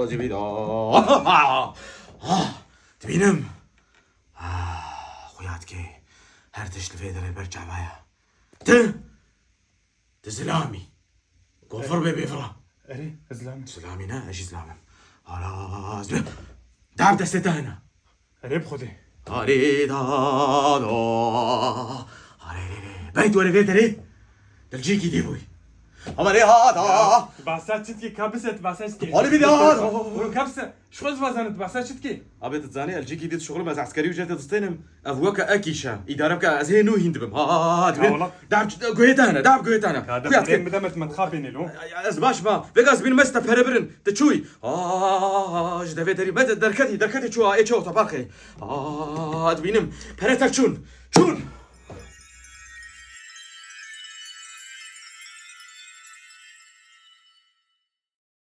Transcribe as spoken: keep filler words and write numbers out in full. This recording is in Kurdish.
Zibîda. Ah, dibînim. Ah, xuya dikê. Her tişt li vê derê ber çava ye. Ti? Ti zilamî. Gofir bê bêvira. Erê, ez zilam im. Zilamî ne, ez jî zilam im. Hala ez bi. Dab destê te hene. Erê bi Xwedê. Arê da da. Arê rê rê. Beyt were vê derê. Dilcîkî dî bûy. Ama rê ha da. Tu behsa çi dikî, ka bise, tu behsa çi dikî? Alî bî da da. Oğlum, ka bise. Ji xwe ez vazanim, tu behsa çi dikî? Abi, tu zanî, elcîkî dî dişuxulim, ez eskerî ücretê distênim. Ev weke ek îş e. Îdare bike, ez hê nû hîn dibim. Ha, ha, ha, dibê. Ya wala. Dab, guhê te hene, dab guhê te hene. Ya, deb Xuya dikê. Bidem, bidem, tu me dixapênî lo. Ez baş ma. Vêga ez bînim ez te pere birin. Tu çûyî. Aa, ji devê derî. Me de derketî, derketî çû, ê çê otoparkê. Aa, dibînim. Pere te çûn. Çûn.